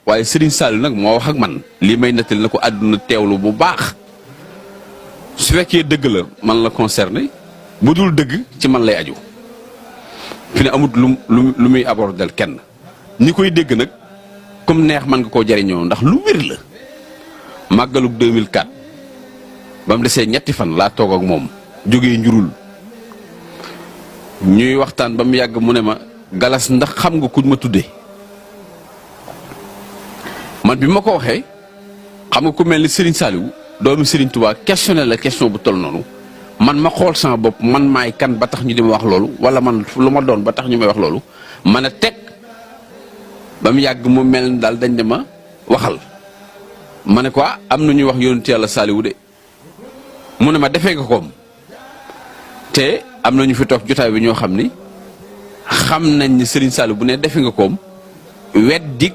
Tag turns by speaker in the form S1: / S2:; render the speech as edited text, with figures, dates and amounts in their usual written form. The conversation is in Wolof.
S1: waaye Serigne Saliou nag moo wax ak man lii may nettali na ko àdduna teewlu bu baax su fekkee dëgg la man la concerné bu dul dëgg ci man lay aju fi ne amut lu muy abordel kenn ñi koy dégg nag comme neex man nga koo jariñoo ndax lu wér la màggalug 2004 ba mu desee ñetti fan laa toog ak moom jógee njurul ñuy waxtaan ba mu yàgg mu ne ma galas ndax xam nga kuñ ma tuddee man bi ma ko waxee xam nga ku mel ni Serigne Saliou doomu Serigne Touba questionné la question bu toll noonu man ma xool sama bopp man maay kan ba tax ñu di ma wax loolu wala man lu ma doon ba tax ñu may wax loolu man a teg ba mu yàgg mu mel ni daal dañ ne ma waxal ma ne ko am na ñuy wax yonent yàlla Saliou de mu ne ma defee nga koom te am na ñu fi toog jotaay bi ñoo xam ni xam nañ ni Serigne Saliou bu ne defee nga koom weddik